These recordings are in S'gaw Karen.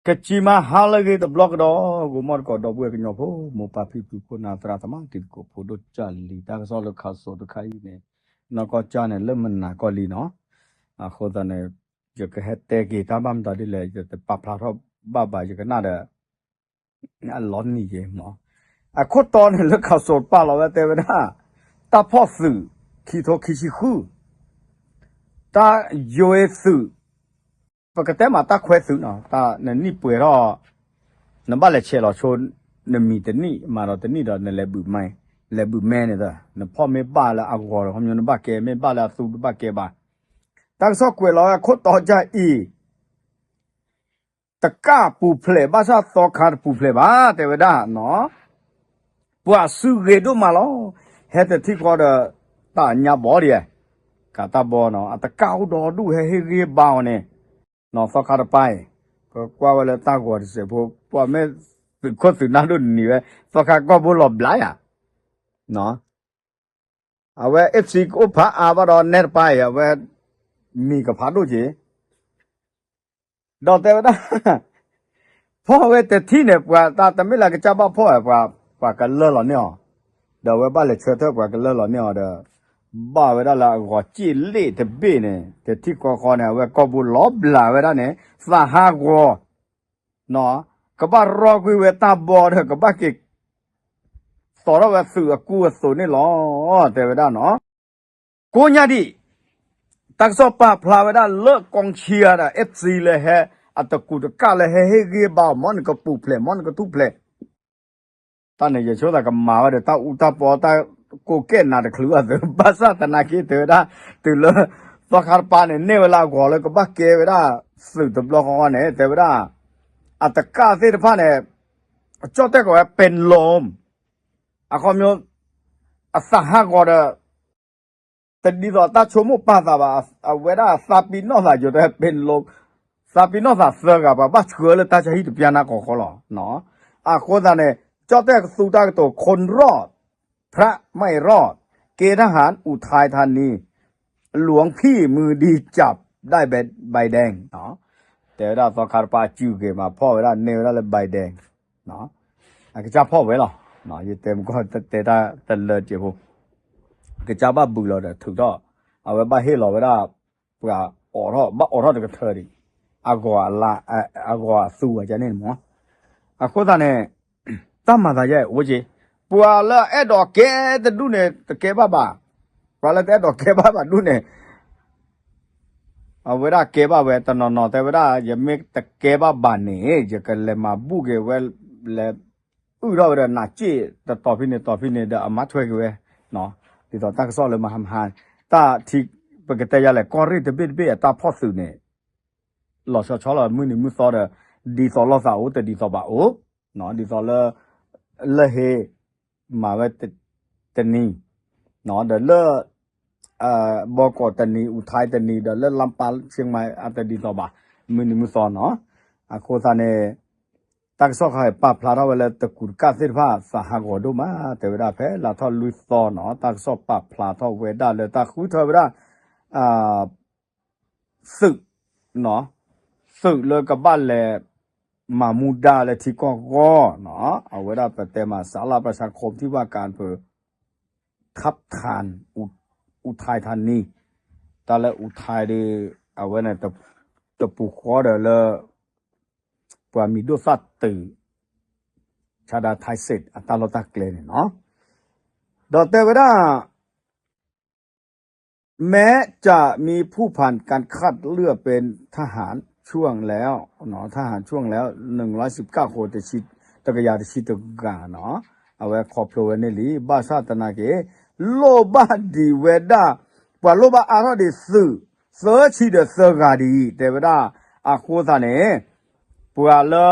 ကစံးမၤဟါလၢအဂ့ၤတဘျီကဒီး, ဂီၤမီၢ်တကိး ဒီပုၢ်ဝဲၢ်ကညီဖိ, မိၢ်ပၢ်ဖံဖု ခိၣ်နၢ်သရၣ်သမါ တံၤသကိးဖိဒိၣ်ကၢ်လံၤ, တၢ်ကစီၣ်လၢ ခးစိး တခါအံၤန့ၣ်, နီၢ်ကီၢ်ကၢ်န့ၣ် လၢမနၤကီၢ်လံနီၤ. အဃိသတးန့ၣ် ယကဟဲတဲက့ၤတၢ်ဘၣ်မတၤဒ်လဲၣ်, ယတပာ်ဖျါထီၣ်ဘၣ်ဘၣ် ယကနၣ်ဒီး အလီၤနံၤယဲမး. အခိၣ်တီန့ၣ်လၢ ခးစိး ပာ်လီၤဝဲတဲဝဲဒၣ် တၢ်ဖီၣ်သုး ခံထိခံဆံဃု, တၢ်ယွၤသုး, ပကတဲမးတၢ်ခွဲသုးနီၤ, တၢ်နနံၣ်ပှဲၤထီၣ်, နဘၣ်လဲၤဆဲးလီၤဆိ နမံၤတနံၣ် မၤဒီးတနံၣ်ဒီး နလဲၤဘုးမဲ, လဲၤဘုးမဲန့ၣ်ဒီး နဖီၣ်မ့ၢ်ဘၣ်လၢအဂီၤဒီး ခီဖျိနဘၣ်ကဲ, မ့ၢ်ဘၣ်လၢအသူတဘၣ်ကဲဘၣ်. တၢ်ကစီၣ်ကွဲးလီၤဝဲအခိၣ်တီကအံၤ တကၣ်ပူၤဖျဲး ဘၣ်ဆၣ်သီခါတပူၤဖျဲးဘၣ် တဲဝဲဒၣ်နီၤ. ပှၤစုဂ့ၤဒိၣ်မးလီၤ. ဟဲတထံၣ်ဃီဒီး တၢ်ညါဘီဒံး, ကးတၢ်ဘီနီၤ, အတကၣ်အိၣ်ဒီဒူၣ် ဟဲဟ့ၣ်ဂံၢ်ဘါအီၤန့ၣ်, နီၤ သီခါတပၤအံၤ, ပကွၢ်ဝဲလၢတၢ်ဂီၤတစဲးဖိ, ပှၤမ့ၢ်သုးခိၣ်သုးနၢ်ဒိၣ်တနံၤဝဲ, သီခါကီၢ်ဘိလီၤဘျးယၤ, နီၤ အဝဲ FC ကအိၣ်ဖးအါဘၣ်ဒီးနဲတပၤအံၤ အဝဲမံၤကဖးဒိၣ်က့ၤ, ဒီးတဲဝဲဒၣ် ဖီၣ်ဝဲတထံၣ်န့ၣ် ပှၤတၢ်တမ့ၢ်လၢကစၢ်ဘၣ်ဖီၣ်ဝဲ, ပှၤကလၢလီၤန့ၢ်အီၤ, ဒီးအဝဲဘၣ်လဲၤဆၢထၢၣ်ပှၤကလၢလီၤန့ၢ်အီၤဒီး ဘၣ်ဝဲဒၣ်လၢအဂီၤစ့ၣ်လ့ၣ်တဘ့ၣ်န့ၣ် တထံၣ်ဃီဃီန့ၣ် အဝဲကီၢ်ဘိလီၤဘျးဝဲဒၣ်န့ၣ် သးဟးဂီၤ ကဘၣ်ရီကွံာ်ဝဲတၢ်ဘီဒီး ကဘၣ်က့ၤ သိးထီၣ်ဝဲသုးအကူအသိးန့ၣ်လီၤ တဲဝဲဒၣ်နီၤ. ကိးညါဒံး တၢ်ကစီၣ်ပာ်ဖျါဝဲဒၣ်လၢ ကီၢ်ဆံယၤဒီး FC လၢဟဲ အတကူးတကၣ်လၢဟဲဟ့ၣ်ဂံၢ်ဘါအီၤ မ်နကပူၤဖျဲး မ်နကထူၣ်ဖျဲး တၢ်န့ၣ်ယဆိသးကမၤဝဲဒီး တၢ်အူတၢ်ပီ တၢ်ကိးကဲနၤတချုးအသိး ဘၣ်ဆၣ်သနာ်က့တဲဝဲဒၣ် တုၤလၢ သီခါတပၤန့ၣ် န့ၢ်ဝဲလၢအဂီၤလၢကဘၣ်ကဲဝဲဒၣ် သုးတဘျီဃီန့ၣ် တဲဝဲဒၣ် အတကၣ်သ့ၣ်တဖၣ်န့ၣ် ကၠီၣ်တဲၣ်ကိးဝဲ ပ့ၤလိမ် အခီပညီ အသးဟးဂီၤဒီး တဒ်သိးတၢ်ဆိကမိၣ်ပာ်သးဘၣ်, အဝဲဒၣ်သးပ့ၤနီၣ်သးယိာ်တဲပ့ၤလိမ်, သးပ့ၤနီၣ်သးသၢဂၤ ပှၤဘၣ်ဆှၢလၢတၢ်ဆါဟံၣ်တပျၢ်နါကီၢ်ဃီလီၤ. အဃိသတးန့ၣ် ကၠီၣ်တဲၣ်ကသူတၢ်ကတိၤ คนรอด พระไม่รอด เกณฑ์ทหารอุทัยธานี หลวงพี่มือดีจับได้ใบแดง တဲဝဲဒၣ်သီခါတပၤစုဂ့ၤမး ဖီၣ်ဝဲဒၣ်န့ၢ်ဝဲဒၣ်လၢ ใบแดง အကစၢ်ဖီၣ်ဝဲလီၤ. ယတဲမကီၢ်တဲတၢ်တလၢတက့ၢ်ဖိ, ကစၢ်ဘၣ်ဘုးလီၤဒီးထုးထီၣ်, အဝဲဘၣ်ဟ့ၣ်လီၤဝဲဒၣ် ပှၤအိးထီၣ် ဘၣ်အိးထီၣ်တကထၢဒံး, အဂီၤအသူဝဲန့ၣ်မး. အဃိသတးန့ၣ် တၢ်မၤသးယဲၢ်အိၣ်က့ၤ, ပှၤလၢအအဲၣ်ဒိးကဲတဒူၣ်န့ၣ် တကဲဘၣ်ဘၣ်, ပှၤလၢတအဲၣ်ဒိးကဲဘၣ်ဘၣ်ဒူၣ်န့ၣ် အဝဲဒၣ်ကဲဘၣ်ဝဲတနီၤနီၤ တဲဝဲဒၣ် ယမ့ၢ်တကဲဘၣ်ဘၣ်န့ၣ် ယကလဲၤမၤဘူၣ်က့ၤဝဲ လဲၤအုၣ်ထီၣ်ဝဲဒီးနးစ့ၣ်တတီၤဖဲန့ၣ်တီၤဖဲန့ၣ်ဒီးအမၤထွဲက့ၤဝဲ, ဒ်သိးတၢ်ကစီၣ်လၢမဟါမဟါ, တၢ်ထံ ပကတဲယၤလဲၣ် ကီၢ်ရ့ၣ်တဘ့ၣ်တဘ့ၣ်အတၢ်ဖီၣ်သုးန့ၣ် လီၤဆီဆီလီၤ မုၢ်နံၤမုၢ်သီဒီး ဒ်သိးလိာ်သးအိၣ်တဒ်သိးဘၣ်အိၣ်, ဒ်သိးလၢ လၢဟ့ မၤဝဲတနံၤ, ဒီးလၢ ဘီကီးတနံၤ အူထဲတနံၤ ဒီးလၢလါပၢ်ဆ့မၤအတဒ်သိးဘၣ် မုၢ်နံၤမုၢ်သီနီၤ. အဃိသတးန့ၣ် တၢ်ကစီၣ်ခါအံၤပာ်ဖျါထီၣ်ဝဲလၢတကူးတကၣ်သ့ၣ်တဖၣ် သးဟးဂီၤဒိၣ်မး တဲဝဲဒၣ်ဖဲလါထီၣ်လွံၢ်သီနီၤ တၢ်ကစီၣ်ပာ်ဖျါထီၣ်ဝဲဒၣ်လၢတၢ်ဃုထၢဝဲဒၣ် သုး သုးလၢကဘၣ်လဲၤမၤမူဒါလၢထံကီၢ်ဂီၢ်နီၤ အဝဲဒၣ်ပတဲမး ศาลาประชาคมที่ว่าการอำเภอทับทัน อุทัยธานี တၢ်လၢအူထဲဒီး အဝဲန့ၣ် တပူၤဃီဒီးလၢ ပှၤမံၤဒိၣ်သၣ်တုၤ ဆါဒး ไทยเศรษฐ အတၢ်လီၢ်တၢ်ကျဲန့ၣ်နီၤ ဒီးတဲဝဲဒၣ် แม้จะมีผู้ผ่านการคัดเลือกเป็นทหารช่วงแล้ว ทหารช่วงแล้ว หนึ่งร้อยสิบเก้าคน တကယၤတဆံတဂၤနီၤ အဝဲခီဖျိဝဲန့ၣ်လံ ဘၣ်ဆၣ်သနာ်က့ လိၣ်ဘၣ်ဒံးဝဲဒၣ် ပှၤလိၣ်ဘၣ်အါထီၣ်ဒံးသုး သၢဆံဒီးသၢဂၤဒံး တဲဝဲဒၣ် အဃိသတးန့ၣ် ပှၤလၢ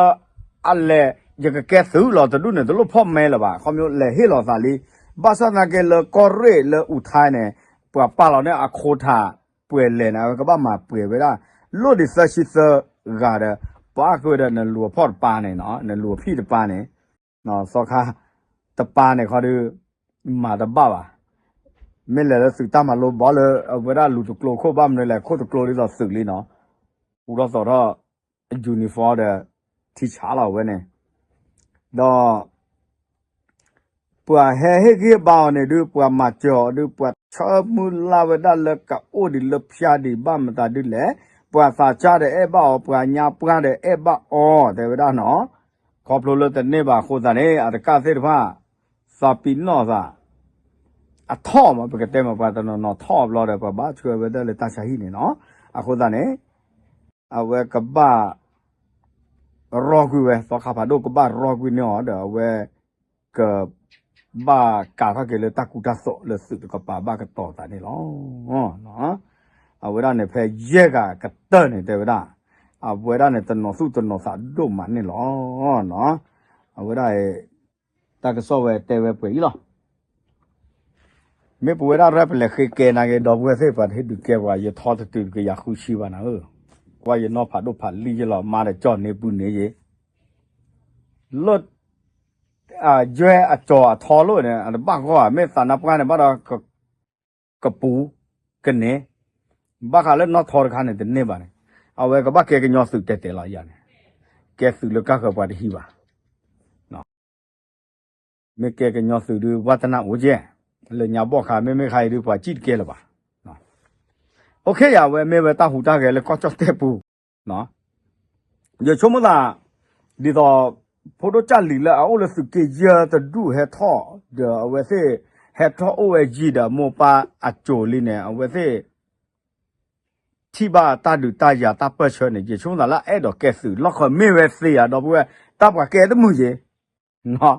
အလဲၤ ယကကဲသုးလီၤတဒူၣ်န့ၣ် တလိၣ်ဖီၣ်မဲလၢၤဘၣ် ခီဖျိလဲၤဟ့ၣ်လီၤသးလံ ဘၣ်ဆၣ်သနာ်က့လၢကီၢ်ရ့ၣ်လၢအူထဲန့ၣ် ပှၤပာ်လီၤန့ၢ်အ quota ပှဲၤလဲၣ်န့ၣ် အဝဲကဘၣ်မၤပှဲၤဝဲဒၣ် လိၣ်ဒံးသၢဆံသၢဂၤဒီး ပာ်ဃုာ်ဝဲဒီးနလူၤအဖီၣ်တပၤန့ၣ်နီၤ နလူၤအဖီၣ်တပၤန့ၣ် သီခါ တပၤန့ၣ်ခီဒီး မၤတဘၣ်ဘၣ် မ့ၢ်လဲၤလၢသုးတၢ်မၤလိဘီလၢ အဝဲဒၣ်လူၤတကျိၤခိၣ်ဘၣ်မနုၤလဲၣ် ခိၣ်တကျိၤဒ်သိးသုးလံနီၤ ပူထီၣ်သိးထီၣ် uniform ဒီး ထံဆးလီၤဝဲန့ၣ်, ဒီး ပှၤဟဲဟ့ၣ်ဂံၢ်ဘါအီၤန့ၣ်ဒုး ပှၤမၤစၢၤအီၤဒုး ပှၤဆၢမုၢ်လၢ်ဝဲဒၣ်လၢကအိၣ်ဒံးလၢဖၠါဒံးဘၣ်မတၤဒုးလဲၣ်, ပှၤသးစၢ်ဒီးအဲၣ်ဘၣ်အီၤ ပှၤညါပှၢ်ဒီးအဲၣ်ဘၣ်အီၤ တဲဝဲဒၣ်နီၤ, ခီဖျိလၢတန့ၢ်ဘၣ်အဃိသတးန့ၣ် အတကၢ်သ့ၣ်တဖၣ် သးပ့ၤနီၣ်သး အထီၣ်မး ပကတဲမး ပှၤတနီၤနီၤထီၣ်ဘျီဒီး ပှၤဘၣ်ဆှၢဝဲဒၣ်လၢတၢ်ဆါဟံၣ်န့ၣ်နီၤ, အဃိသတးန့ၣ် အဝဲကဘၣ် ရီကွံာ်ဝဲ သီခါဖးဒိၣ်ကဘၣ်ရီကွံာ်န့ၢ်အီၤဒီး အဝဲ က ဘၣ်ကးထီၣ်က့ၤလၢတၢ်ကူတၢ်သိးလၢသုးတကပၤဘၣ်ကတီၤသးန့ၣ်လီၤ. အဝဲဒၣ်န့ၣ် ဖဲယဲၢ်ဂၤကတၢၢ်န့ၣ် တဲဝဲဒၣ် အဝဲဒၣ်န့ၣ် တနီၤသူၣ်တနီၤသးဒိၣ်မးန့ၣ်လီၤ. အဝဲဒၣ် တၢ်ကစီၣ်ဝဲတဲဝဲပှဲၤအံၤလီၤ. မ့ၢ်ပဝဲဒၣ်ရဲၣ်ပလဲၤဃ့ကဲနာ်က့ ဒီပုၢ်ဝဲၢ်သ့ၣ် ပှၤတဟ့ၣ်ဒုးကဲပှၤ ယထီတတုၤတကယၤဃုဆံဘၣ်နၤဧၢ, ကွၢ်ယနီၢ်ဖးဒိၣ်ဖးလံယလီၤ မါဒီးကၠီၣ်န့ၢ်ပုၢ်န့ၢ်ယ့ၣ် လၢ ယွဲၢ်အကၠီၤအထီလိၣ်န့ၣ် အတဘၣ်ဂီၢ်ဧါ, မ့ၢ်သးနါပှၢ်န့ၣ် ဘၣ်ဒီး ကပူၤ ကန့ၢ် ဘၣ်ဃးလၢနီၢ်ထီတခါန့ၣ် တန့ၢ်ဘၣ်န့ၣ်, အဝဲကဘၣ်ကဲကညီသုးတဲတဲလီၤယၤန့ၣ်, ကဲသုးလၢကၢ်ဃၢၤပှၤတဟံးဘၣ် မ့ၢ်ကဲကညီသုးဒုး ဝါသနၢ်အိၣ်ကဲ, လၢညါဘီၣ်ခါ မ့မ့ၢ်ခါအံၤဒုး ပှၤစံၣ်တကဲလၢၤဘၣ်. အိၣ်ခ့ယၤ အဝဲမ့ၢ်ဝဲတၢ်ဟူးတၢ်ဂဲၤလၢကီၢ်ကၠီၣ်တဲၣ်ပူၤ, ယဆိကမိၣ်သး, ဒ်သိး ဖိဒိၣ်ကၢ်လံၤလၢအအိၣ်လၢသုးက့ယဲၢ်တဒူၣ်ဟဲထီၣ်, ဒီးအဝဲသ့ၣ် ဟဲထီၣ်အိၣ်ဝဲယံၤဒီးမိၢ်ပၢ်အစိၤလံန့ၣ် အဝဲသ့ၣ် ထံၣ်ဘၣ်တၢ်ဒုးတၢ်ယၤတၢ်ပၢၢ်ဆၢန့ၣ် ယဆိကမိၣ်သးလၢအဲၣ်ဒိးကဲသုး လီၢ်ဃၢၤမ့ၢ်ဝဲသ့ဧါ ဒီပုၢ်ဝဲၢ်, တၢ်ပှၤကဲတမုာ်ယ့ၣ်,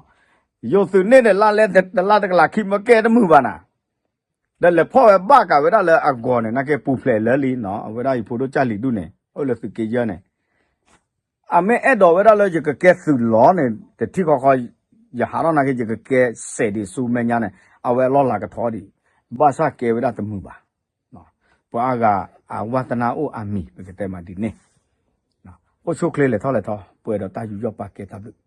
ယိၤသုးန့ၢ်ဒီးလါလဲတလါတကလးခံမ့ၢ်ကဲတမုာ်ဘၣ်နၤ, ဒီးလဲၤဖီၣ်ဝဲဘၣ်ကးဝဲဒၣ်လၢအဂီၤန့ၣ် နာ်က့ပူၤဖျဲးလၢလံနီၤ, အဝဲဒၣ်ယဖိဒိၣ်ကၢ်လံၤဒူၣ်န့ၣ် အိၣ်လၢသုးက့ယဲၢ်န့ၣ် အမ့ၢ်အဲၣ်ဒိးဝဲဒၣ်လၢယကကဲသုးလီၤန့ၣ် တထံၣ်ဃီဃီ, ယဟးထီၣ်နာ်က့ ယကကဲစဲးဒံးဆူမဲာ်ညါန့ၣ် အဝဲအလီၢ်လၤကထီဒံး, ဘၣ်ဆၣ်ကဲဝဲဒၣ်တမုာ်ဘၣ်, ပှၤအါဂၤအဝါသနၢ်အိၣ်အမံၤ ပကတဲမးဒ်န့ၣ်, အိၣ်ဆူၣ်ချ့လဲၤထီၣ်လဲၤထီ ပှဲၤဒီးတၢ်ယူးယီၣ်ပာ်ကဲတၢ်ဘျုး